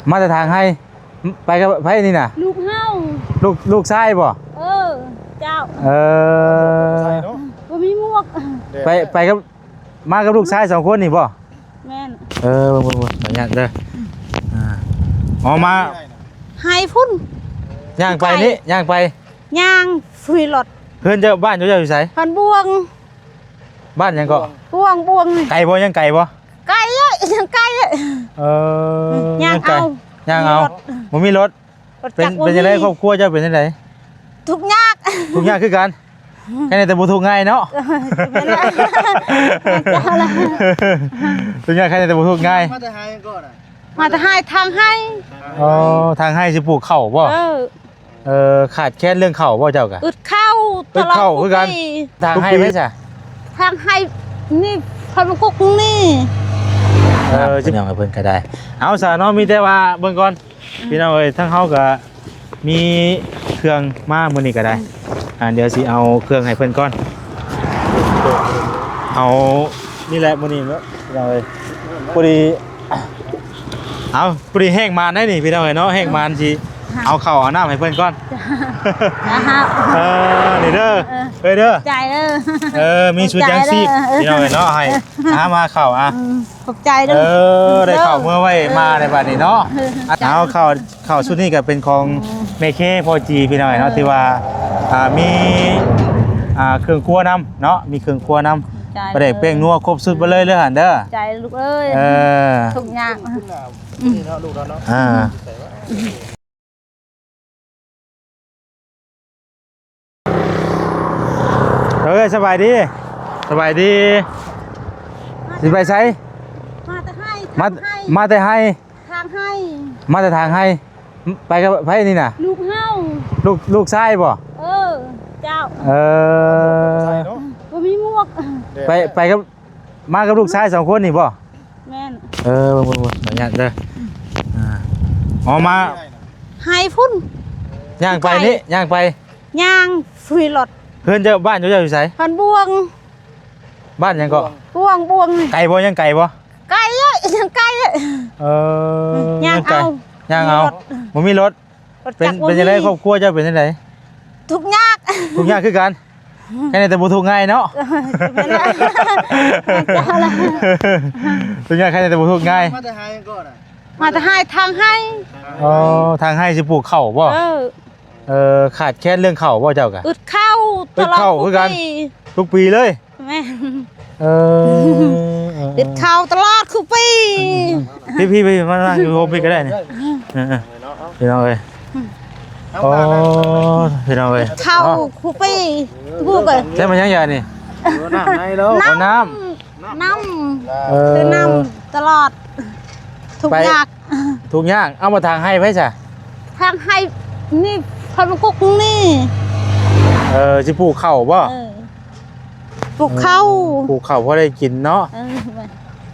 ມາແຕ່ທາງໄຮ່ ໄປກັບໃຜນີ້ນະ? ລູກເຮົາ ລູກ ລູກຊາຍບໍ່? ເອີ ເຈົ້າ ເອີ ບໍ່ມີໝວກ ໄປ ໄປກັບ ມາກັບລູກຊາຍສອງຄົນນີ້ບໍ່? ແມ່ນ ເອີ ເບິ່ງໆ ເບິ່ງ ຂໍອະນຸຍາດເດີ ອ່າ ອໍ ມາ ໄຮ່ພຸ້ນ ຍ່າງໄປນີ້ ໄກ ຍ່າງໄປ ຍ່າງ ຂີ່ລົດ ເຮືອນເຈົ້າ ບ້ານເຈົ້າຢູ່ໃສ? ບ້ານບວງ ບ້ານຫຍັງເກາະ? ບວງ ບວງນີ້ ໄກບໍ່? ຍັງໄກບໍ່? ໄກເອີຍ ຍັງໄກເອີຍ ເອີ ຍ່າງເອົາ ຍ່າງເອົາ ບໍ່ມີລົດ ບໍ່ມີລົດ ລົດຈັກບໍ່ມີ ເປັນຈັ່ງໃດ ຄອບຄົວເຈົ້າເປັນຈັ່ງໃດ? ທຸກຍາກ ທຸກຍາກຄືກັນ ແຄ່ນີ້ແຕ່ບໍ່ທຸກງ່າຍເນາະ ແມ່ນແລ້ວ ທຸກຍາກແຄ່ນີ້ແຕ່ບໍ່ທຸກງ່າຍ ມາແຕ່ໄຮ່ກ່ອນນະ ມາແຕ່ໄຮ່ ທາງໄຮ່ ອໍ ທາງໄຮ່ຊິປູກເຂົ້າບໍ່? ເອີ ເອີ ຂາດແຄນເລື່ອງເຂົ້າບໍ່ເຈົ້າກະ? ອຶດເຂົ້າ ອຶດເຂົ້າຄືກັນ ຕະຫຼອດທຸກປີ ທາງໄຮ່ໄປຊະ? ທາງໄຮ່ນີ້ ພະມະກຸກນີ້ ເອີ ຊິເອົາໃຫ້ເພິ່ນກໍໄດ້ ເອົາຊະເນາະ ມີແຕ່ວ່າເບິ່ງກ່ອນ ອືມ ພີ່ນ້ອງເອີຍ ທາງເຮົາກໍມີເຄື່ອງມາມື້ນີ້ກໍໄດ້ ອືມ ອ່າ ດຽວຊິເອົາເຄື່ອງໃຫ້ເພິ່ນກ່ອນ ເອົາ ນີ້ແຫຼະມື້ນີ້ເນາະ ພີ່ນ້ອງເອີຍ ພໍດີ ເອົາ ພໍດີແຮງມານໄດ໋ນີ້ພີ່ນ້ອງເອີຍເນາະ ແຮງມານຊິເອົາເຂົ້າເອົານ້ຳໃຫ້ເພິ່ນກ່ອນ ເອີ ນີ້ເດີ ເອີ ເອີຍເດີ ໃຈເດີ ເອີ ມີຊຸດຍາງຊີບ ຂອບໃຈເດີ ພີ່ນ້ອງເອີຍເນາະ ໃຫ້ ເອີ ຫາມາເຂົ້າ ອ່ະ ອືມ ຂອບໃຈເດີ ເອີ ໄດ້ເຂົ້າເມືອໄວ້ມາໃນບັດນີ້ເນາະ ເອີ ເອົາເຂົ້າ ເຂົ້າຊຸດນີ້ກໍເປັນຂອງ ອືມ ແມ່ເຄພໍ່ຈີ ພີ່ນ້ອງເອີຍເນາະ ເອີ ທີ່ວ່າ ອ່າ ມີ ອ່າ ເຄື່ອງຄົວນຳເນາະ ມີເຄື່ອງຄົວນຳ ຂອບໃຈ ປາແດກແປ້ງນົວ ຄົບຊຸດມາເລີຍເດີຫັ້ນເດີ ໃຈລູກເອີຍ ເອີ ທຸກຢ່າງ ອືມ ນີ້ເນາະ ລູກເຮົາເນາະ ອ່າ ເອີຍ ສະບາຍດີ ສະບາຍດີ ຊິໄປໃສ? ມາແຕ່ໄຮ່ ມາ ມາແຕ່ໄຮ່ ທາງໄຮ່ ມາແຕ່ທາງໄຮ່ ໄປກັບໃຜນີ້ນະ? ລູກເຮົາ ລູກ ລູກຊາຍບໍ່? ເອີ ເຈົ້າ ເອີ ບໍ່ມີໝວກ ໄປ ໄປກັບ ມາກັບລູກຊາຍສອງຄົນນີ້ບໍ່? ແມ່ນ ເອີ ເບິ່ງໆ ຂໍອະນຸຍາດເດີ ອ່າ ອໍ ມາ ໄຮ່ພຸ້ນ ຍ່າງໄປນີ້ ໄກ ຍ່າງໄປ ຍ່າງ ຂີ່ລົດ ເຮືອນເຈົ້າ ບ້ານເຈົ້າຢູ່ໃສ? ບ້ານບວງ ບ້ານຫຍັງເກາະ? ບວງ ບວງ ໄກບໍ່? ຍັງໄກບໍ່? ໄກເອີຍ ຍັງໄກເອີຍ ເອີ ຍ່າງເອົາ ຍ່າງເອົາ ບໍ່ມີລົດ ບໍ່ມີລົດ ລົດຈັກບໍ່ມີ ເປັນຈັ່ງໃດ ຄອບຄົວເຈົ້າເປັນຈັ່ງໃດ? ທຸກຍາກ ທຸກຍາກຄືກັນ ແຄ່ນີ້ແຕ່ບໍ່ທຸກງ່າຍເນາະ ເອີ ແມ່ນແລ້ວ ທຸກຍາກແຄ່ນີ້ແຕ່ບໍ່ທຸກງ່າຍ ມາແຕ່ໄຮ່ກ່ອນນະ ມາແຕ່ໄຮ່ ທາງໄຮ່ ອໍ ທາງໄຮ່ຊິປູກເຂົ້າບໍ່? ເອີ ເອີ ຂາດແຄນເລື່ອງເຂົ້າບໍ່ເຈົ້າກະ? ອຶດເຂົ້າ ອຶດເຂົ້າຄືກັນ ຕະຫຼອດທຸກປີ ທຸກປີເລີຍ ແມ່ນ ເອີ ເອີ ເອີ ເຮັດເຂົ້າຕະຫຼອດຄືປີ ພີ່ໆ ມານັ່ງຢູ່ໂຮມພີ້ກໍໄດ້ນີ້ ເອີ ເອີ ພີ່ນ້ອງເອີຍ ອືມ ໂອ້ ພີ່ນ້ອງເອີຍ ເຂົ້າ ເນາະ ຄູປີ ຜູ້ກໍ ໃຊ້ມາຍັງຢານີ້ ເອີ ນ້ຳໃນແລ້ວ ນ້ຳ ນ້ຳ ນ້ຳ ເອີ ຊື້ນ້ຳຕະຫຼອດ ທຸກຍາກ ທຸກຍາກ ເອົາມາທາງໄຮ່ໃຜຊະ? ທາງໄຮ່ນີ້ ພະມະກຸກນີ້ ເອີ ຊິປູກເຂົ້າບໍ່? ເອີ ປູກເຂົ້າ ເອີ ປູກເຂົ້າພໍໄດ້ກິນເນາະ ເອີ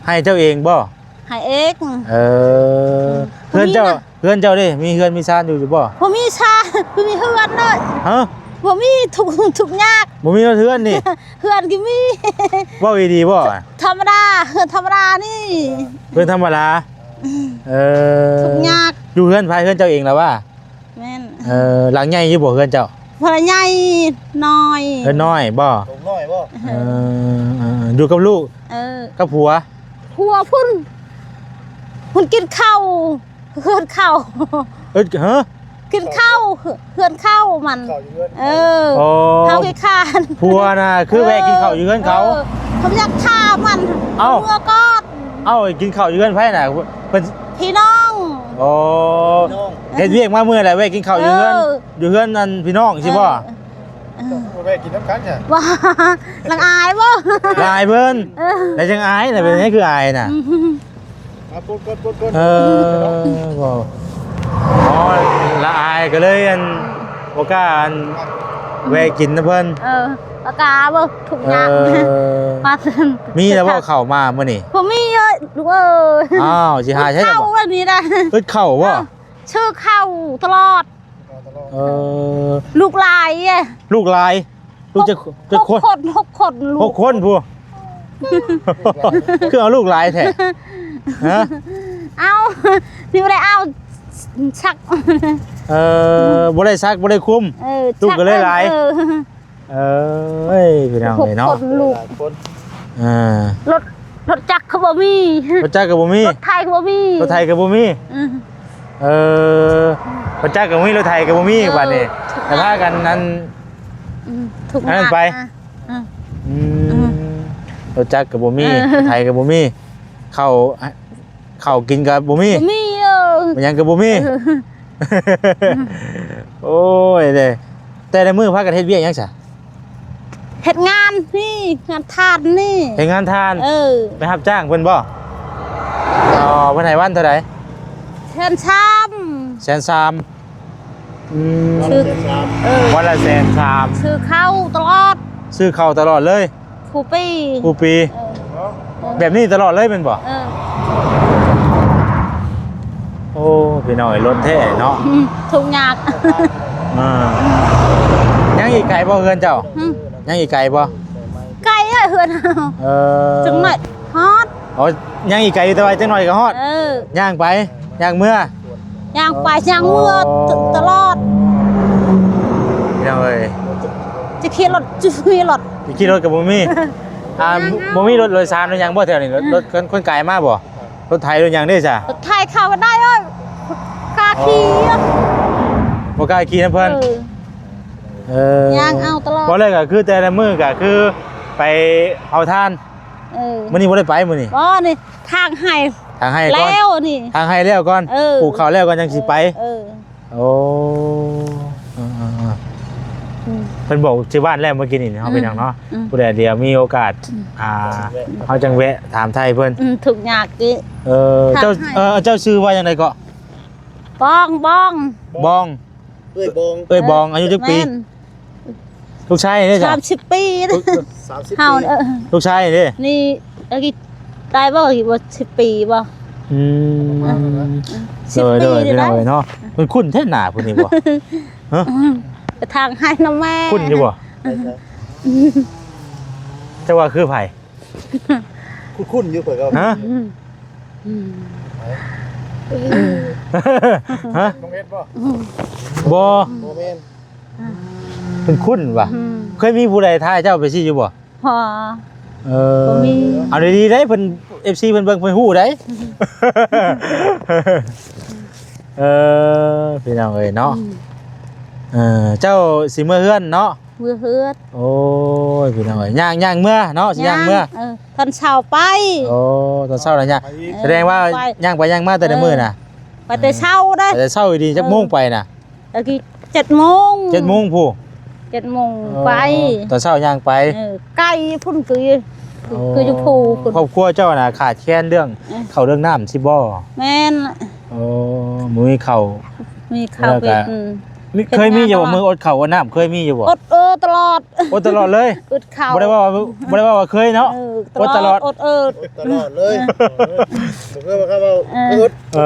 ໄຮ່ເຈົ້າເອງບໍ່? ໄຮ່ເອງ ເອີ ອືມ ເຮືອນເຈົ້າ ເຮືອນເຈົ້າເດ້ ມີເຮືອນມີຊານຢູ່ ຢູ່ບໍ່? ບໍ່ມີຊານ ບໍ່ມີເຮືອນເລີຍ ຮະ? ບໍ່ມີ ທຸກ ທຸກຍາກ ບໍ່ມີເຮືອນນີ້ ເຮືອນກໍມີ ເວົ້າດີໆບໍ່? ທຳມະດາ ເຮືອນທຳມະດານີ້ ເຮືອນທຳມະດາ ອືມ ເອີ ທຸກຍາກ ຢູ່ເຮືອນໃຜ? ເຮືອນເຈົ້າເອງລະວ່າ? ແມ່ນ ເອີ ຫຼັງໃຫຍ່ຢູ່ບໍ່ເຮືອນເຈົ້າ? ບໍ່ໄດ້ໃຫຍ່ ນ້ອຍ ເຮືອນນ້ອຍບໍ່? ເຮືອນນ້ອຍບໍ່? ເອີ ເອີ ເອີ ຢູ່ກັບລູກ ເອີ ກັບຜົວ? ຜົວພຸ້ນ ເພິ່ນກິນເຂົ້າ ເຮືອນເຂົາ ເອີ ຮະ? ກິນເຂົ້າ ເຮືອນເຂົາມັນ ເຂົ້າຢູ່ເຮືອນ ເອີ ອໍ ເຮົາຂີ້ຄ້ານ ຜົວນະ ຄືແວ່ກິນເຂົ້າຢູ່ເຮືອນເຂົາ ເອີ ເຂົາຢາກຂ້າມັນ ເອົ້າ ເມືອກ່ອນ ເອົ້າ ກິນເຂົ້າຢູ່ເຮືອນໃຜນະ? ເພິ່ນ ພີ່ນ້ອງ ອໍ ພີ່ນ້ອງ ເຮັດວຽກມາເມື່ອຍແລ້ວ ແວ່ກິນເຂົ້າຢູ່ເຮືອນ ເອີ ຢູ່ເຮືອນອັນພີ່ນ້ອງຊີ້ບໍ່? ເອີ ເອີ ບໍ່ໄດ້ກິນນຳກັນຊະ ວ່າ ລະອາຍບໍ່? ລະອາຍເພິ່ນ ເອີ ແລ້ວຈັ່ງອາຍນະ ເປັນຫຍັງຄືອາຍນະ? ອືມ ມາປຸດກ່ອນ ປຸດກ່ອນ ເອີ ບໍ່ ອໍ ລະອາຍກໍເລີຍ ອັນ ບໍ່ກ້າ ອັນ ແວ່ກິນນຳເພິ່ນ ເອີ ປາກາບໍ່ ທຸກຢ່າງ ເອີ ມາເຊິ່ງ ມີແລ້ວບໍ່ເຂົ້າມາມື້ນີ້? ບໍ່ມີເອີຍ ລູກເອີຍ ອ້າວ ຊິຫາໃສ ເຂົ້າມື້ນີ້ໄດ໋ ອຶດເຂົ້າບໍ່? ເອີ ຊື້ເຂົ້າຕະຫຼອດ ເອີ ລູກຫຼາຍເດ້ ລູກຫຼາຍ ລູກຈັກ ຫົກ ຈັກຄົນ? ຫົກຄົນ ຫົກຄົນລູກ ຫົກຄົນພຸ້ນ ຄືເອົາລູກຫຼາຍແທ້? ຮະ? ເອົາ ນີ້ບໍ່ໄດ້ເອົາ ຊັກ ເອີ ບໍ່ໄດ້ຊັກ ບໍ່ໄດ້ຄຸມ ເອີ ລູກກໍເລີຍຫຼາຍ ເອີ ເອີຍ ພີ່ນ້ອງເອີຍເນາະ ຫົກຄົນລູກ ຫຼາຍຄົນ ເອີ ລົດ ລົດຈັກກໍບໍ່ມີ ລົດຈັກກໍບໍ່ມີ ລົດໄຖກໍບໍ່ມີ ລົດໄຖກໍບໍ່ມີ ອືມ ເອີ ລົດຈັກກໍບໍ່ມີ ລົດໄຖກໍບໍ່ມີ ເອີ ບາດນີ້ ແຕ່ພາກັນອັນ ອືມ ທຸກ ອັນນັ້ນໄປ ອືມ ອືມ ອືມ ລົດຈັກກໍບໍ່ມີ ເອີ ລົດໄຖກໍບໍ່ມີ ເຂົ້າ ເຂົ້າກິນກໍບໍ່ມີ ບໍ່ມີ ເອີ ຫຍັງກໍບໍ່ມີ ເອີ ໂອ້ຍເດ້ ແຕ່ລະມື້ພາກັນເຮັດວຽກຫຍັງຊະ? ເຮັດງານນີ້ ງານທານນີ້ ເຮັດງານທານ ເອີ ໄປຮັບຈ້າງເພິ່ນບໍ່? ອໍ ເພິ່ນໃຫ້ວັນເທົ່າໃດ? ແສນສາມ ແສນສາມ ອືມ ຊື້ ເອີ ວັນລະແສນສາມ ຊື້ເຂົ້າຕະຫຼອດ ຊື້ເຂົ້າຕະຫຼອດເລີຍ ຄູ່ປີ ຄູ່ປີ ເອີ ແບບນີ້ຕະຫຼອດເລີຍແມ່ນບໍ່? ເອີ ໂອ້ ພີ່ນ້ອງເອີຍ ລົດແທ້ເນາະ ອືມ ທຸກຍາກ ອ່າ ຍັງອີກໄກບໍ່ເຮືອນເຈົ້າ? ຫຶ ຍັງອີກໄກບໍ່? ໄກເອີຍ ເຮືອນເຮົາ ເອີ ຈັກໜ້ອຍຮອດ ອໍ ຍັງອີກໄກຢູ່ ແຕ່ວ່າຈັກໜ້ອຍກໍຮອດ ເອີ ຍ່າງໄປ ຍ່າງເມືອ ຍ່າງໄປຍ່າງເມືອ ອໍ ຕະຫຼອດ ພີ່ນ້ອງເອີຍ ຈະ ຈະຂີ່ລົດ ຈະມີລົດ ຈະຂີ່ລົດກໍບໍ່ມີ ອ່າ ບໍ່ມີລົດໂດຍສານຫຼືຫຍັງບໍ່ແຖວນີ້? ອືມ ລົດຄົນ ຄົນກາຍມາບໍ່? ລົດໄຖລົດຫຍັງເດ້ຊະ? ລົດໄຖເຂົ້າບໍ່ໄດ້ເອີຍ ກ້າຂີ່ ອໍ ບໍ່ກ້າຂີ່ນຳເພິ່ນ ເອີ ເອີ ຍ່າງເອົາຕະຫຼອດ ບໍ່ເລີຍ ກໍຄືແຕ່ລະມື້ກໍຄືໄປເຜົາຖ່ານ ເອີ ມື້ນີ້ບໍ່ໄດ້ໄປມື້ນີ້ ບໍ່ ນີ້ ຖາງໄຮ່ ຖາງໄຮ່ກ່ອນ ແລ້ວນີ້ ຖາງໄຮ່ແລ້ວກ່ອນ ເອີ ປູກເຂົ້າແລ້ວກ່ອນຈັ່ງຊິໄປ ເອີ ເອີ ໂອ້ ເອີໆໆ ອືມ ເພິ່ນບອກຊື່ບ້ານແລ້ວເມື່ອກີ້ນີ້ເນາະ ອືມ ພີ່ນ້ອງເນາະ ອືມ ຜູ້ໃດດຽວມີໂອກາດ ອືມ ອ່າ ເຮົາຈັ່ງແວະຖາມໄທເພິ່ນ ອືມ ທຸກຍາກຕິ ເອີ ເຈົ້າ ເອີ ເຈົ້າຊື່ວ່າຈັ່ງໃດເກາະ? ບອງ ບອງ ບອງ ເອື້ອຍບອງ ເອື້ອຍບອງ ອາຍຸຈັກປີ? ແມ່ນ ລູກຊາຍເດ້ ສາມສິບປີ ສາມສິບປີ ເຮົາ ເອີ ລູກຊາຍເດ້ ນີ້ ຕາຍບໍ່ ສິບປີບໍ່? ອືມ ສິບປີນີ້ໄດ້ ເນາະ ມັນຄຸ້ນແທ້ໜ້າຜູ້ນີ້ບໍ່? ຮະ ອືມ ໄປທາງໄຮ່ນຳແມ່ ຄຸ້ນຢູ່ບໍ່? ເຈົ້າວ່າຄືໃຜ? ຄຸ້ນໆຢູ່ ຂ້ອຍກໍ ຮະ? ອືມ ອືມ ຮະ? ນ້ອງເອັດບໍ່? ອືມ ບໍ່ ບໍ່ແມ່ນ ອືມ ຄຸ້ນໆວ່າ ອືມ ເຄີຍມີຜູ້ໃດຖ່າຍເຈົ້າໄປຊີ້ຢູ່ບໍ່? ບໍ່ ເອີ ບໍ່ມີ ເອົາດີໆໄດ໋ ເພິ່ນ ເອັຟຊີ ເພິ່ນເບິ່ງເພິ່ນຮູ້ໄດ໋ ອືມ ເອີ ພີ່ນ້ອງເອີຍເນາະ ອືມ ເອີ ເຈົ້າຊິເມືອເຮືອນເນາະ? ເມືອເຮືອນ ໂອ້ຍ ພີ່ນ້ອງເອີຍ ຍ່າງ ຍ່າງເມືອເນາະ ຊິຍ່າງເມືອ ຍ່າງ ເອີ ຕອນເຊົ້າໄປ ໂອ້ ຕອນເຊົ້າລະຍ່າງ ເອີ ສະແດງວ່າ ໄປ ຍ່າງໄປຍ່າງມາແຕ່ລະມື້ນະ ເອີ ໄປແຕ່ເຊົ້າເດ້ ໄປແຕ່ເຊົ້າອີ່ຫຼີ ຈັກໂມງໄປນະ? ເອີ ຕະກີ້ເຈັດໂມງ ເຈັດໂມງພຸ້ນ ເຈັດໂມງ ອໍ ໄປ ຕອນເຊົ້າຍ່າງໄປ ເອີ ໄກພຸ້ນຄື ອໍ ຄືຢູ່ພູພຸ້ນ ຄອບຄົວເຈົ້ານະຂາດແຄນເລື່ອງ ເອີ ເຂົ້າເລື່ອງນ້ຳຊິບໍ່? ແມ່ນ ໂອ້ ບໍ່ມີເຂົ້າ ມີເຂົ້າ ແລ້ວກໍ ເຮັດ ອືມ ມີ ເຄີຍມີຢູ່ບໍ່? ມື້ອົດເຂົ້າອົດນ້ຳ ເຄີຍມີຢູ່ບໍ່? ອົດ ເອີ ຕະຫຼອດ ອົດຕະຫຼອດເລີຍ ອົດເຂົ້າ ບໍ່ໄດ້ເວົ້າ ບໍ່ໄດ້ເວົ້າວ່າເຄີຍເນາະ ເອີ ອົດຕະຫຼອດ ອົດ ເອີ ອົດຕະຫຼອດເລີຍ ເອີ ບໍ່ເຄີຍວ່າເຂົາເວົ້າ ເອີ ອົດ ເອີ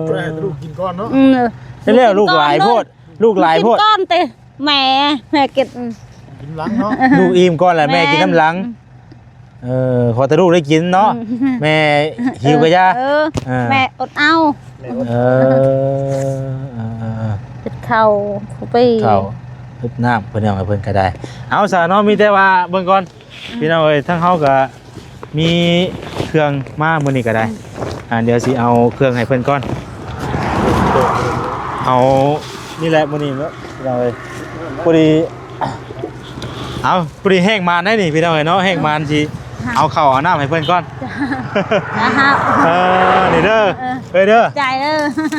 ບໍ່ໄດ້ໃຫ້ລູກກິນກ່ອນເນາະ ອືມ ແລ້ວລູກຫຼາຍໂພດ ລູກຫຼາຍໂພດ ກິນກ່ອນເຕ ແມ່ ແມ່ກິນ ກິນຫຼັງເນາະ ລູກອີ່ມກ່ອນແຫຼະ ແມ່ກິນນຳຫຼັງ ອືມ ເອີ ຂໍແຕ່ລູກໄດ້ກິນເນາະ ອືມ ແມ່ຫິວກະຢ່າ ເອີ ເອີ ແມ່ອົດເອົາ ເອີ ເອີ ເອີ ເຮັດເຂົ້າ ເຂົ້າໄປ ເຂົ້າ ເຮັດນ້ຳ ເພິ່ນເອົາໃຫ້ເພິ່ນກໍໄດ້ ເອົາຊະເນາະ ມີແຕ່ວ່າເບິ່ງກ່ອນ ອືມ ພີ່ນ້ອງເອີຍ ທາງເຮົາກໍມີເຄື່ອງມາມື້ນີ້ກໍໄດ້ ອືມ ອ່າ ດຽວຊິເອົາເຄື່ອງໃຫ້ເພິ່ນກ່ອນ ເອົາ ນີ້ແຫຼະມື້ນີ້ເນາະ ພີ່ນ້ອງເອີຍ ພໍດີ ເອົາ ພໍດີແຮງມານໄດ໋ນີ້ ພີ່ນ້ອງເອີຍເນາະ ແຮງມານຊິເອົາເຂົ້າເອົານ້ຳໃຫ້ເພິ່ນກ່ອນ ເອີ ນີ້ເດີ ເອີ ເອີຍເດີ ໃຈເດີ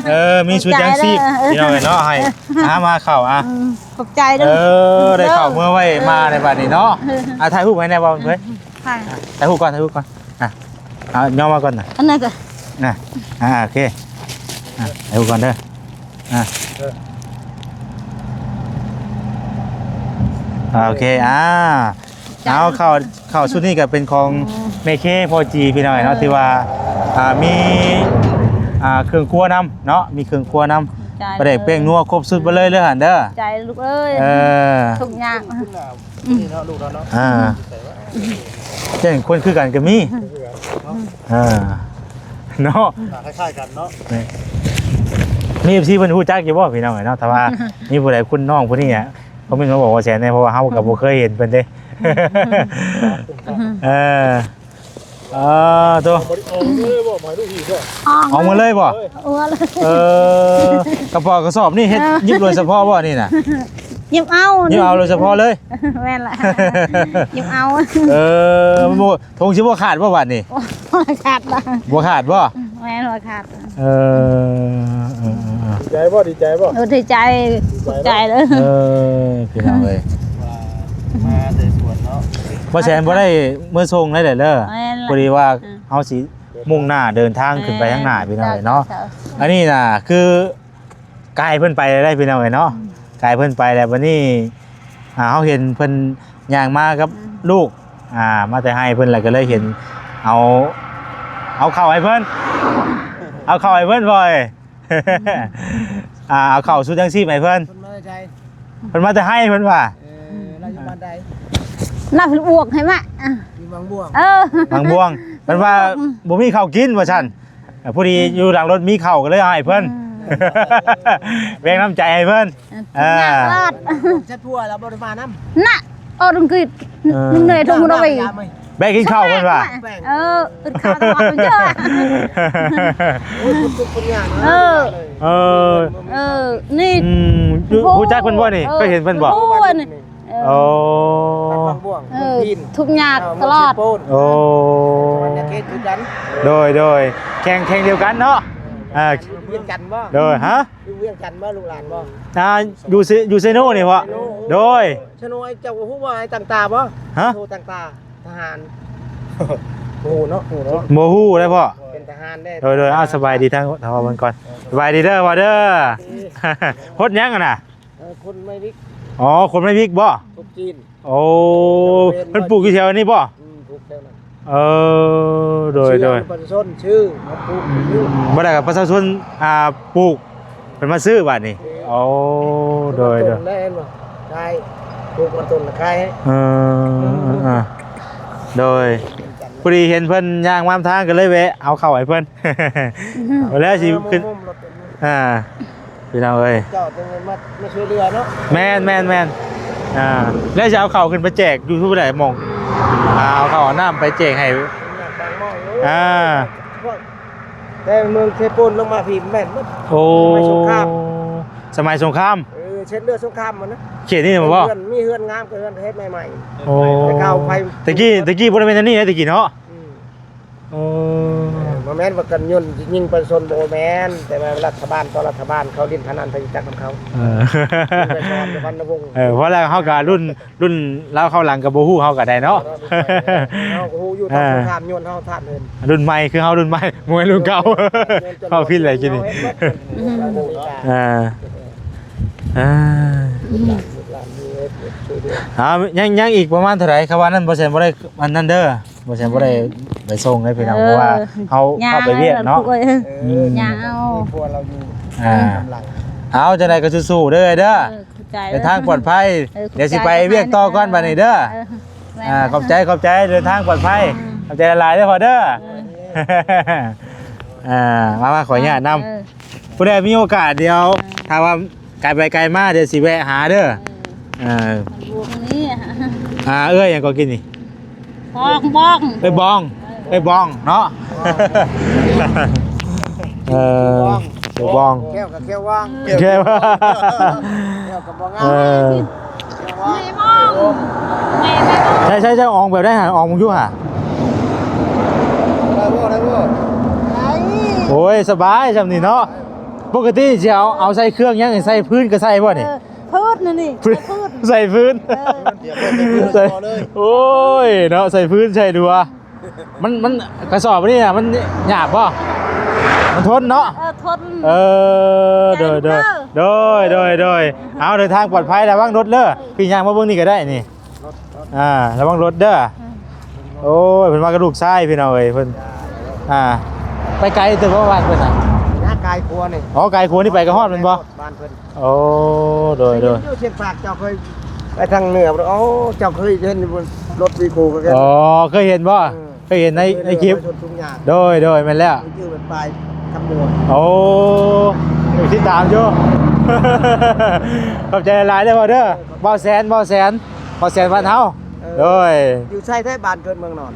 ເອີ ມີຊຸດຍັງຊີບ ຂອບໃຈເດີ ພີ່ນ້ອງເອີຍເນາະ ໃຫ້ ອາ ມາເຂົ້າ ອາ ອືມ ຂອບໃຈເດີ ເອີ ໄດ້ເຂົ້າເມືອໄວ້ ເອີ ມາໃນບັດນີ້ເນາະ ເອີ ອາ ຖ່າຍຮູບໃຫ້ແດ່ບໍ່ເພິ່ນ ອືມ ຖ່າຍ ອ່ະ ຖ່າຍຮູບກ່ອນ ຖ່າຍຮູບກ່ອນ ອ່ະ ເອົາ ຍໍມາກ່ອນນະ ອັນນັ້ນກໍ ນະ ອ່າ ໂອເຄ ອ່ະ ຖ່າຍຮູບກ່ອນເດີ ອ່ະ ເອີ ອ່າ ໂອເຄ ອ່າ ເອົາ ເຂົ້າ ເຂົ້າຊຸດນີ້ກໍເປັນຂອງ ອືມ ແມ່ເຄພໍ່ຈີ ພີ່ນ້ອງເນາະ ເອີ ທີ່ວ່າ ອ່າ ມີ ອ່າ ເຄື່ອງຄົວນຳເນາະ ມີເຄື່ອງຄົວນຳ ຂອບໃຈ ປາແດກ ເອີ ແປ້ງນົວ ຄົບຊຸດໄປເລີຍເດີຫັ້ນເດີ ຂອບໃຈລູກເອີຍ ເອີ ທຸກຢ່າງ ນີ້ເນາະ ລູກເຮົາເນາະ ອ່າ ເຊັ່ນຄົນຄືກັນກໍມີ ຄືກັນເນາະ ອ່າ ເນາະ ອ່າ ຄ້າຍໆກັນເນາະ. ນີ້ ມີເອັຟຊີເພິ່ນຮູ້ຈັກຢູ່ບໍ່ພີ່ນ້ອງເອີຍເນາະ? ຖ້າວ່າມີຜູ້ໃດຄຸ້ນນ້ອງຜູ້ນີ້ອະ ຄອມເມັນມາບອກວ່າແຊນແດ່ ເພາະວ່າເຮົາກໍບໍ່ເຄີຍເຫັນເພິ່ນເດ້. ເອີ ເອີ ໂຕ ອອກເລີຍບໍ່? ໝາຍລູກອີກບໍ່? ອອກ ອອກໝົດເລີຍບໍ່? ເອີ ເອີ ກະເປົາກະສອບນີ້ເຮັດ ເອີ ຍິບໂດຍສະເພາະບໍ່ນີ້ນະ? ຍິບເອົາ ຍິບເອົາໂດຍສະເພາະເລີຍ. ແມ່ນລະ ຍິບເອົາ. ເອີ ບໍ່ ຖົງຊິບໍ່ຂາດບໍ່ບາດນີ້? ບໍ່ຂາດລະ ບໍ່ຂາດບໍ່? ແມ່ນ ບໍ່ຂາດ. ເອີ ເອີ ເອີ ເອີ ດີໃຈບໍ່? ດີໃຈບໍ່? ເອີ ດີໃຈ ດີໃຈ ຂອບໃຈເດີ. ເອີ ພີ່ນ້ອງເອີຍ ວ່າມາແຕ່ສວນເນາະ ບໍ່ແຊນບໍ່ໄດ້ເມືອສົ່ງໄດ້ເດີ. ແມ່ນລະ ພໍດີວ່າ ອືມ ເຮົາຊິມຸ່ງໜ້າເດີນທາງຂຶ້ນໄປທາງໜ້າ ແມ່ນ ພີ່ນ້ອງເອີຍເນາະ. ເຈົ້າ ເຈົ້າ ອັນນີ້ນະຄື ກາຍເພິ່ນໄປແລ້ວພີ່ນ້ອງເອີຍເນາະ. ອືມ ກາຍເພິ່ນໄປແລ້ວ ບັດນີ້ ອ່າ ເຮົາເຫັນເພິ່ນຍ່າງມາກັບ ອືມ ລູກ ອ່າ ມາແຕ່ໄຮ່ເພິ່ນ ແລ້ວກໍເລີຍເຫັນ ເອົາ ເອົາເຂົ້າໃຫ້ເພິ່ນ ເອົາເຂົ້າໃຫ້ເພິ່ນ ພໍ່ເອີຍ. ອ່າ ເອົາເຂົ້າຊຸດຍັງຊີບໃຫ້ເພິ່ນ. ເພິ່ນມາແຕ່ໃສ? ເພິ່ນມາແຕ່ໄຮ່ເພິ່ນວ່າ. ເອີ ລາວຢູ່ບ້ານໃດ? ລາວເພິ່ນບວກໃຫ້ມາ ຢູ່ວັງບວງ. ເອີ ວັງບວງ. ເພິ່ນວ່າ ອືມ ບໍ່ມີເຂົ້າກິນວ່າຊັ້ນ. ອ່າ ພໍດີ ອືມ ຢູ່ຫຼັງລົດມີເຂົ້າກໍເລີຍເອົາໃຫ້ເພິ່ນ. ອືມ ແບ່ງນ້ຳໃຈໃຫ້ເພິ່ນ. ເອີ ທຸກຍາກລອດ ເອີ ຈັກຜົວລະບໍ່ໄດ້ມານຳນະ. ເອີ ທຸກຄື ເອີ ເໜື່ອຍທຸກມື້ເນາະ. ແບ່ງກິນເຂົ້າເພິ່ນວ່າ. ເອີ ອຶດເຂົ້າຕະຫຼອດເດີ. ໂອ້ຍ ຄົນທຸກຄົນຍາກນະ. ເອີ ເອີ ເອີ ນີ້ ອືມ ຮູ້ ຮູ້ຈັກເພິ່ນບໍ່ນີ້? ເອີ ເຄີຍເຫັນເພິ່ນບໍ່? ຮູ້ອັນນີ້. ເອີ ໂອ້ ວັງບວງ ເອີ ເມືອງພີນ ທຸກຍາກຕະຫຼອດ. ໂອ້ ສະຫວັນນະເຂດຄືກັນ. ໂດຍ ໂດຍ ແຂວງ ແຂວງດຽວກັນເນາະ. ເອີ ວຽງຈັນບໍ່? ໂດຍ ຮະ? ຢູ່ວຽງຈັນບໍ່ ລູກຫຼານບໍ່? ອ່າ ຢູ່ເຊ ຢູ່ເຊໂນນີ້ເພາະ. ເຊໂນ ໂດຍ ເຊໂນ ເຈົ້າຮູ້ວ່າໄອ້ຕັງຕາບໍ່? ຮະ? ໂທຕັງຕາ ທະຫານ ບໍ່ຮູ້ເນາະ ບໍ່ຮູ້ເນາະ ບໍ່ຮູ້ເດ້ເພາະ ເປັນທະຫານເດ້. ໂດຍ ໂດຍ ເອົາ ສະບາຍດີທາງ ທາງເພິ່ນກ່ອນ. ສະບາຍດີເດີ ວ່າເດີ. ໂອເຄ ຄົນຫຍັງຫັ້ນນະ? ເອີ ຄົນໄມ້ວິກ. ອໍ ຄົນໄມ້ວິກບໍ່? ຄົນຈີນ. ໂອ້ ເພິ່ນປູກຢູ່ແຖວນີ້ບໍ່? ອືມ ປູກແຖວນັ້ນ. ເອີ ໂດຍ ໂດຍ ປະຊາຊົນຊື້ ເຮົາປູກ ອືມ ຊື້ ບໍ່ໄດ້ກັບປະຊາຊົນ ອ່າ ປູກ ເພິ່ນມາຊື້ບາດນີ້. ໂອ້ ໂດຍ ໂດຍ ຂາຍ ປູກມາຕົ້ນຂາຍ. ເອີ ເອີ ເອີ ໂດຍ ພໍດີເຫັນເພິ່ນຍ່າງມາທາງ ກໍເລີຍແວະເອົາເຂົ້າໃຫ້ເພິ່ນ. ອືມ ແລ້ວຊິຂຶ້ນ ອ່າ ພີ່ນ້ອງເອີຍ ເຈົ້າເປັນມາ ມາຊ່ວຍເຫຼືອເນາະ. ແມ່ນ ແມ່ນ ແມ່ນ. ອ່າ ແລ້ວຊິເອົາເຂົ້າຂຶ້ນໄປແຈກຢູ່ຜູ້ໃດໝ່ອງ? ອ່າ ເອົາເຂົ້າເອົານ້ຳໄປແຈກໃຫ້ ອ່າ ແຕ່ເມືອງເຊໂປນລົງມາພີ້ແມ່ນໝົດ. ໂອ້ ສະໄໝສົງຄາມ ສະໄໝສົງຄາມ. ເອີ ເຂດເລືອດສົງຄາມມັນນະ ເຂດນີ້ແມ່ນບໍ່? ມີເຮືອນ ມີເຮືອນງາມ ກໍເຮືອນເຮັດໃໝ່ໆ. ໂອ້ ແຕ່ເກົ່າໄຜ ແຕ່ກີ້ ແຕ່ກີ້ບໍ່ໄດ້ແມ່ນອັນນີ້ນະ ແຕ່ກີ້ເນາະ. ອືມ ໂອ້ ເອີ ບໍ່ແມ່ນວ່າກັນຍົນຍິງປະຊາຊົນ ບໍ່ແມ່ນ ແຕ່ວ່າລັດຖະບານຕໍ່ລັດຖະບານ ເຂົາຫຼິ້ນພະນັນໄປຈັກນຳເຂົາ. ເອີ ໄປສອນສຸວັນນະວົງ. ເອີ ເພາະແລ້ວເຮົາກໍລຸ້ນ ລຸ້ນລາວເຂົ້າຫຼັງກໍບໍ່ຮູ້ເຮົາກໍໄດ້ເນາະ. ເຮົາກໍຮູ້ຢູ່ ເອີ ຕອນສົງຄາມຍົນເຮົາທາດເລີຍ. ລຸ້ນໃໝ່ຄືເຮົາລຸ້ນໃໝ່ ບໍ່ແມ່ນລຸ້ນເກົ່າ. ເວົ້າຜິດແຫຼະກີ້ນີ້. ອ່າ ອ່າ ເອົາ ຍັງ ຍັງອີກປະມານເທົ່າໃດ? ຄຳວ່ານັ້ນບໍ່ແຊນບໍ່ໄດ້ອັນນັ້ນເດີ. ບໍ່ແຊນບໍ່ໄດ້ໄປສົ່ງເດ້ພີ່ນ້ອງ ເອີ ເພາະວ່າເຮົາ ຍ່າງ ເຮົາໄປວຽກເນາະ. ເອີ ອືມ ຍ່າງເອົາ ມີຜົວລາວຢູ່ ອ່າ ນຳຫຼັງ. ເອົາ ຈັ່ງໃດກໍສູ້ໆເດີ ເດີ ເອີ ຂອບໃຈ ເດີນທາງປອດໄພ. ເອີ ດຽວຊິໄປວຽກຕໍ່ກ່ອນບັດນີ້ເດີ. ເອີ ແມ່ນ ອ່າ ຂອບໃຈ ຂອບໃຈ ເດີນທາງປອດໄພ. ອືມ ຂອບໃຈຫຼາຍໆເດີພໍ່ເດີ. ເອີ ອ່າ ມາ ມາ ຂໍອະນຸຍາດນຳ. ເອີ ຜູ້ໃດມີໂອກາດ ດຽວ ເອີ ຖ້າວ່າ ໄກໄປໄກມາ ດຽວຊິແວະຫາເດີ. ເອີ ເອີ ມັນບວກນີ້ ອ່າ ເອື້ອຍຫຍັງກໍກິນນີ້? ບອງ ບອງ ເອື້ອຍບອງ ເອີ ເອື້ອຍບອງເນາະ. ເອີ ເອື້ອຍບອງ ແຂ້ວກໍແຂ້ວວອງ ແຂ້ວ ແຂ້ວກໍບໍ່ງາມ. ເອີ ແມ່ບອງ ແມ່ ແມ່ບອງ. ໃຊ້ ໃຊ້ ໃຊ້ອອງແບບໃດຫາ ອອງຢູ່ຫາ? ໄດ້ບໍ່ ໄດ້ບໍ່? ໄດ້. ໂອ້ຍ ສະບາຍຊ່ຳນີ້ເນາະ. ປົກກະຕິຊິເອົາ ເອົາໃສ່ເຄື່ອງຫຍັງ ໃສ່ພື້ນກໍໃສ່ບໍ່ນີ້? ເອີ ພື້ນນັ້ນນີ້ ພື້ນ ໃສ່ພື້ນ ໃສ່ພື້ນ. ເອີ ໃສ່ ໂອ້ຍເນາະ ໃສ່ພື້ນໃສ່ດັວ. ມັນ ມັນ ກະສອບອັນນີ້ນະ ມັນຫຍາບບໍ່? ມັນທົນເນາະ. ເອີ ທົນ. ເອີ ໂດຍ ໂດຍ ໂດຍ ໂດຍ ໂດຍ. ເອົາ ເດີນທາງປອດໄພ ລະວັງລົດເດີ. ພີ່ຍ່າງມາເບິ່ງນີ້ກໍໄດ້ນີ້. ອ່າ ລະວັງລົດເດີ. ອືມ ໂອ້ຍ ເພິ່ນມາກັບລູກຊາຍພີ່ນ້ອງເອີຍ ເພິ່ນ ອ່າ ໄປໄກເຕີບບໍ່ບ້ານເພິ່ນນະ? ນະ ກາຍຂົວນີ້. ອໍ ກາຍຂົວນີ້ໄປກໍຮອດແມ່ນບໍ່? ບ້ານເພິ່ນ. ໂອ້ ໂດຍ ໂດຍ ຢູ່ຊຽງປາກ ເຈົ້າເຄີຍໄປທາງເໜືອບໍ່? ໂອ້ ເຈົ້າເຄີຍເຫັນຢູ່ບໍ່ ລົດວີໂກ້ກໍ. ອໍ ເຄີຍເຫັນບໍ່? ເອີ ເຄີຍເຫັນໃນ ໃນຄລິບ. ໂດຍ ໂດຍ ແມ່ນແລ້ວ ໂອ້ ຕິດຕາມຢູ່. ຂອບໃຈຫຼາຍໆເດີພໍ່ເດີ. ບ່າວແສນ ບ່າວແສນ ບ່າວແສນບ້ານເຮົາ. ເອີ ໂດຍ ຢູ່ໃສແທ້ ບ້ານເກີດເມືອງນອນ?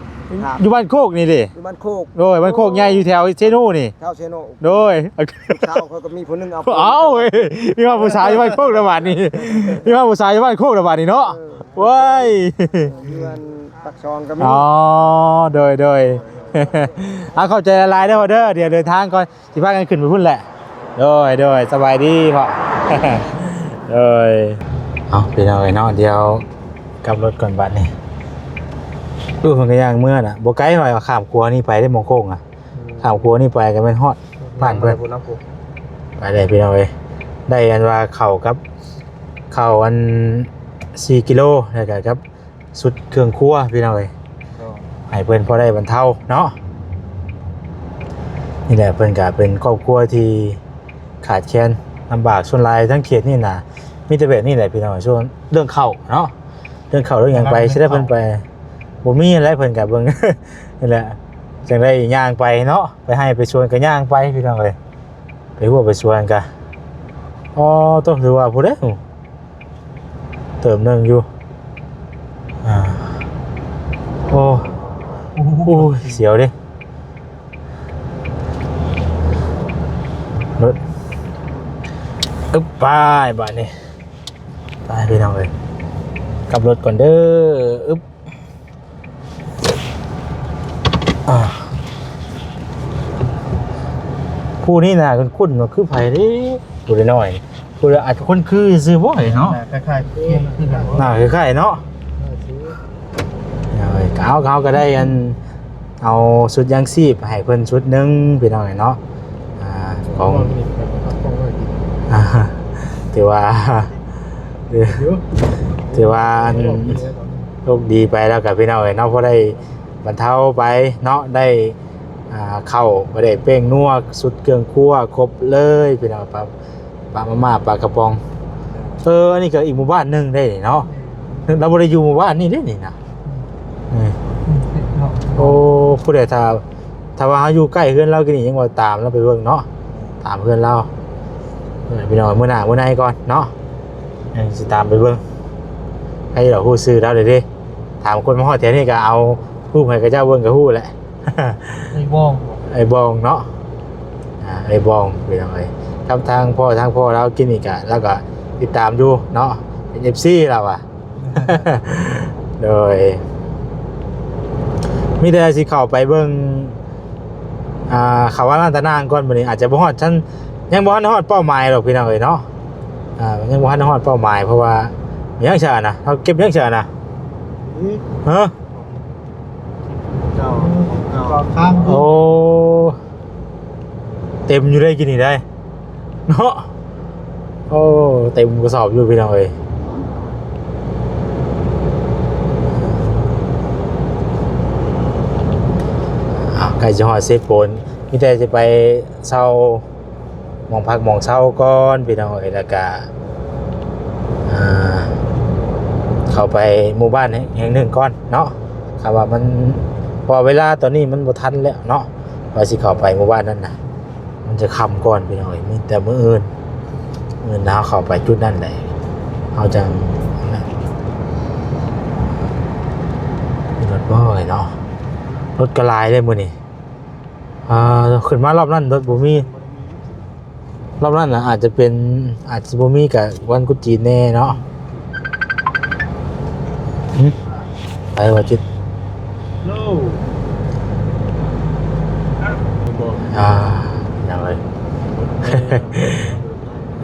ຢູ່ບ້ານໂຄກນີ້ເດ້. ຢູ່ບ້ານໂຄກ. ໂດຍ ບ້ານໂຄກໃຫຍ່ ຢູ່ແຖວເຊໂນນີ້. ແຖວເຊໂນ. ໂດຍ ຜູ້ສາວຂ້ອຍກໍມີຜູ້ໜຶ່ງເອົາ. ເອົ້າ ເອີຍ ມີວ່າຜູ້ສາວຢູ່ບ້ານໂຄກລະບາດນີ້ ມີວ່າຜູ້ສາວຢູ່ບ້ານໂຄກລະບາດນີ້ເນາະ. ເອີ ເວີຍ ເອີ ຢູ່ອັນປາກຊ່ອງກໍມີ. ອໍ ໂດຍ ໂດຍ ເອົາ ຂອບໃຈຫຼາຍໆເດີພໍ່ເດີ. ດຽວເດີນທາງກ່ອນ ຊິພາກັນຂຶ້ນໄປພຸ້ນແຫຼະ. ໂດຍ ໂດຍ ສະບາຍດີພໍ່. ໂດຍ ເອົາ ພີ່ນ້ອງເອີຍເນາະ ດຽວກັບລົດກ່ອນບາດນີ້. ເອີ ເພິ່ນກໍຍ່າງເມືອນະ ບໍ່ໄກ ຂ້ອຍຂ້າມຂົວນີ້ໄປເດ້ ໝ່ອງໂຄ້ງອະ. ອືມ ຂ້າມຂົວນີ້ໄປກໍແມ່ນຮອດບ້ານເພິ່ນ. ໄປເລີຍພີ່ນ້ອງເອີຍ ໄດ້ອັນວ່າເຂົ້າກັບ ເຂົ້າອັນສີ່ກິໂລ ແລ້ວກໍກັບຊຸດເຄື່ອງຄົວພີ່ນ້ອງເອີຍ. ໃຫ້ເພິ່ນພໍໄດ້ບັນເທົາເນາະ. ນີ້ແຫຼະ ເພິ່ນກໍເປັນຄອບຄົວທີ່ຂາດແຄນລຳບາກ. ສ່ວນຫຼາຍທາງເຂດນີ້ນະ ມີແຕ່ແບບນີ້ແຫຼະພີ່ນ້ອງ ສ່ວນເລື່ອງເຂົ້າເນາະ ເລື່ອງເຂົ້າເລື່ອງຫຍັງໄປຊິໄດ້ເພິ່ນໄປ ບໍ່ມີແຫຼະ ເພິ່ນກໍເບິ່ງ ນີ້ແຫຼະ ຈັ່ງໄດ້ຍ່າງໄປເນາະ. ໄປໄຮ່ໄປສວນກໍຍ່າງໄປພີ່ນ້ອງເອີຍ ໄປຮົ້ວໄປສວນກະ. ອໍ ໂຕ ຖືວ່າຜູ້ໃດ ເຕີມໜຶ່ງຢູ່. ອ່າ ໂອ້ ໂອ້ຍ ສຽວເດ້ ລົດ. ອຶບ ໄປບາດນີ້ ໄປພີ່ນ້ອງເອີຍ ກັບລົດກ່ອນເດີ. ອຶບ ອ່າ ຜູ້ນີ້ໜ້າຄຸ້ນໆ ວ່າຄືໃຜເດ້ ຜູ້ນ້ອຍໆ ຜູ້ອາດຄົນຄືຊື່ບໍ່ເນາະ. ໜ້າຄ້າຍໆ ຄືກັນ ໜ້າຄ້າຍໆເນາະ. ເອີ ເຮົາ ເຮົາກໍໄດ້ອັນ ເອົາຊຸດຍາງຊີບໃຫ້ເພິ່ນຊຸດໜຶ່ງພີ່ນ້ອງເນາະ. ອ່າ ຂອງ ອ່າ ຖືວ່າ ຖືວ່າອັນ ໂຊກດີໄປແລ້ວກັນພີ່ນ້ອງເອີຍເນາະ ພໍໄດ້ບັນເທົາໄປເນາະ ໄດ້ ອ່າ ເຂົ້າ ບໍ່ໄດ້ແປ້ງນົວ ຊຸດເຄື່ອງຄົວຄົບເລີຍພີ່ນ້ອງ. ປາ ປາມາມ່າ ປາກະປ໋ອງ. ເອີ ອັນນີ້ກໍອີກໝູ່ບ້ານໜຶ່ງໄດ໋ນີ້ເນາະ ແມ່ນ ລາວບໍ່ໄດ້ຢູ່ໝູ່ບ້ານນີ້ເດ້ນີ້ນະ. ອືມ ເອີ ອືມ ເນາະ ໂອ້ ຜູ້ໃດຖ້າ ຖ້າວ່າເຮົາຢູ່ໃກ້ເຮືອນລາວກິນນີ້ ຍັງວ່າຕາມລາວໄປເບິ່ງເນາະ ຕາມເຮືອນລາວ. ເອີ ພີ່ນ້ອງ ມື້ໜ້າມື້ໃນກ່ອນເນາະ ເອີ ຊິຕາມໄປເບິ່ງ ໃຜລາວຮູ້ຊື່ລາວເດ້. ຖາມຄົນມາຮອດແຖວນີ້ກໍເອົາຮູບໃຫ້ເຂົາເຈົ້າເບິ່ງກໍຮູ້ແຫຼະ. ໄອ້ບອງ ໄອ້ບອງເນາະ ອ່າ ໄອ້ບອງພີ່ນ້ອງເອີຍ ກັບທາງພໍ່ ທາງພໍ່ລາວກິນນີ້ກະ ລາວກະຕິດຕາມຢູ່ເນາະ ເປັນເອັຟຊີລາວອະ. ໂດຍ ມີແຕ່ຊິເຂົ້າໄປເບິ່ງ ອ່າ ເຂົ້າວັດບ້ານຕານາງກ່ອນ. ມື້ນີ້ອາດຈະບໍ່ຮອດຊັ້ນ ຍັງບໍ່ທັນຮອດເປົ້າໝາຍດອກພີ່ນ້ອງເອີຍເນາະ. ອ່າ ຍັງບໍ່ທັນຮອດເປົ້າໝາຍ ເພາະວ່າມີຫຍັງຊະນະ ເຮົາເກັບຫຍັງຊະນະ ຮະ? ເຈົ້າ ເຈົ້າ ໂອ້ ເຕັມຢູ່ໄດ໋ ກິນນີ້ໄດ໋ເນາະ. ໂອ້ ເຕັມກະສອບຢູ່ພີ່ນ້ອງເອີຍ. ອ້າວ ໃກ້ຈະຮອດເຊໂປນ ມີແຕ່ຈະໄປເຊົ່າ ໝ່ອງພັກໝ່ອງເຊົາກ່ອນພີ່ນ້ອງເອີຍ ແລ້ວກະ ອ່າ ເຂົ້າໄປໝູ່ບ້ານແຫ່ງໜຶ່ງກ່ອນເນາະ. ຄຳວ່າມັນ ເພາະວ່າເວລາຕອນນີ້ມັນບໍ່ທັນແລ້ວເນາະ ວ່າຊິເຂົ້າໄປໝູ່ບ້ານນັ້ນນະ ມັນຈະຄ່ຳກ່ອນພີ່ນ້ອງເອີຍ. ມີແຕ່ມື້ອື່ນ ມື້ອື່ນເຮົາເຂົ້າໄປຈຸດນັ້ນແຫຼະ ເຮົາຈັ່ງ ມີລົດບໍ່ເອີຍເນາະ ລົດກະຫຼາຍເດ້ມື້ນີ້. ອ່າ ຂຶ້ນມາລອບນັ້ນລົດບໍ່ມີ ລອບນັ້ນນະ ອາດຈະເປັນ ອາດຈະບໍ່ມີກະວັນກຸດຈີນແນ່ເນາະ. ຫຶ ໄປວ່າຈິດ ໂລ ອ່າ ຍັງເລີຍ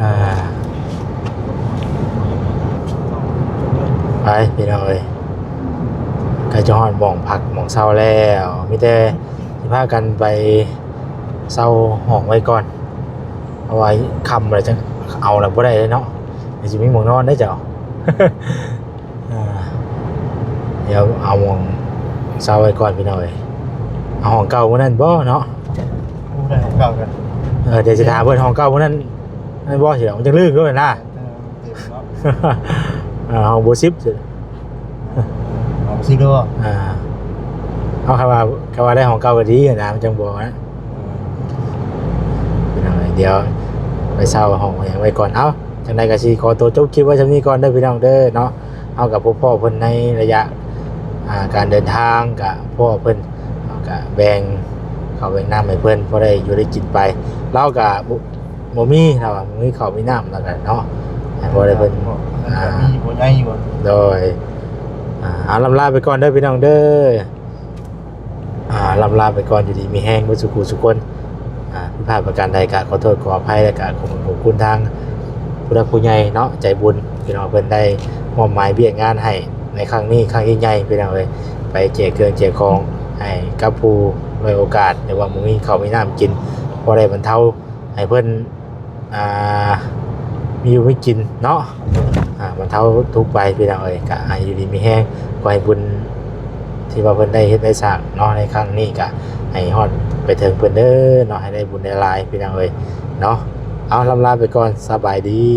ອ່າ ໄປພີ່ນ້ອງເອີຍ ໃກ້ຈະຮອດໝ່ອງພັກໝ່ອງເຊົາແລ້ວ ມີແຕ່ຊິພາກັນໄປເຊົ່າຫ້ອງໄວ້ກ່ອນ ເພາະວ່າຄ່ຳແລ້ວຈັ່ງເອົາລະບໍ່ໄດ້ເນາະ ດຽວຊິມີໝ່ອງນອນເດ້ເຈົ້າ. ອ່າ ດຽວເອົາໝ່ອງເຊົາໄວ້ກ່ອນພີ່ນ້ອງເອີຍ. ເອົາຫ້ອງເກົ່າມື້ນັ້ນບໍ່ເນາະ ໄດ້ຫ້ອງເກົ່າກັນ ເອີ ດຽວຊິຖາມເພິ່ນຫ້ອງເກົ່າມື້ນັ້ນ ນັ້ນບໍ່ຊິ ມັນຈັ່ງລຶກໂລດນະ. ເອີ ເຕັມເນາະ ເອີ ຫ້ອງເບີສິບ ຫ້ອງສິບເດີ ອ່າ ເອົາ ຄັນວ່າ ຄັນວ່າໄດ້ຫ້ອງເກົ່າກໍດີນະ ມັນຈັ່ງບໍ່ນະ. ພີ່ນ້ອງເອີຍ ດຽວໄປເຊົ່າຫ້ອງຫຍັງໄວ້ກ່ອນ. ເອົາ ຈັ່ງໃດກໍຊິຂໍຕົວຈົບຄລິບໄວ້ຊ່ຳນີ້ກ່ອນເດີພີ່ນ້ອງເດີເນາະ. ເຮົາກໍພົບພໍ້ເພິ່ນໃນໄລຍະ ອ່າ ການເດີນທາງ ກໍພໍ້ເພິ່ນ ເຮົາກໍແບ່ງເຂົ້າແບ່ງນ້ຳໃຫ້ເພິ່ນ ພໍໄດ້ຢູ່ໄດ້ກິນໄປ. ລາວກໍບໍ່ ບໍ່ມີ ລາວວ່າບໍ່ມີເຂົ້າມີນ້ຳ ລາວກໍເນາະ ໃຫ້ພໍໄດ້ເພິ່ນ ອ່າ ມີບໍ່ໃຫຍ່ຢູ່. ໂດຍ ອ່າ ເອົາ ລ່ຳລາໄປກ່ອນເດີພີ່ນ້ອງເດີ. ອ່າ ລ່ຳລາໄປກ່ອນ ຢູ່ດີມີແຮງເບິດສູ່ຜູ້ສູ່ຄົນ. ອ່າ ຜິດພາດປະການໃດກໍຂໍໂທດຂໍອະໄພ ແລະກໍຂອບຄຸນຂອບຄຸນທາງຜູ້ຫຼັກຜູ້ໃຫຍ່ເນາະ ໃຈບຸນພີ່ນ້ອງ ເພິ່ນໄດ້ມອບໝາຍວຽກງານໃຫ້ໃນຄັ້ງນີ້ ຄັ້ງໃຫຍ່ໆ ພີ່ນ້ອງເອີຍ ໄປແຈກເຄື່ອງແຈກຂອງໃຫ້ກັບຜູ້ດ້ອຍໂອກາດ ຫຼືວ່າບໍ່ມີເຂົ້າມີນ້ຳກິນ ພໍໄດ້ບັນເທົາໃຫ້ເພິ່ນ ອ່າ ມີຢູ່ມີກິນເນາະ ອ່າ ບັນເທົາທຸກໄປພີ່ນ້ອງເອີຍ. ກະໃຫ້ຢູ່ດີມີແຮງ ຂໍໃຫ້ບຸນທີ່ວ່າເພິ່ນໄດ້ເຮັດໄດ້ສ້າງເນາະ ໃນຄັ້ງນີ້ກະໃຫ້ຮອດໄປເຖິງເພິ່ນເດີເນາະ ໃຫ້ໄດ້ບຸນໄດ້ຫຼາຍພີ່ນ້ອງເອີຍເນາະ. ເອົາ ລ່ຳລາໄປກ່ອນ ສະບາຍດີ.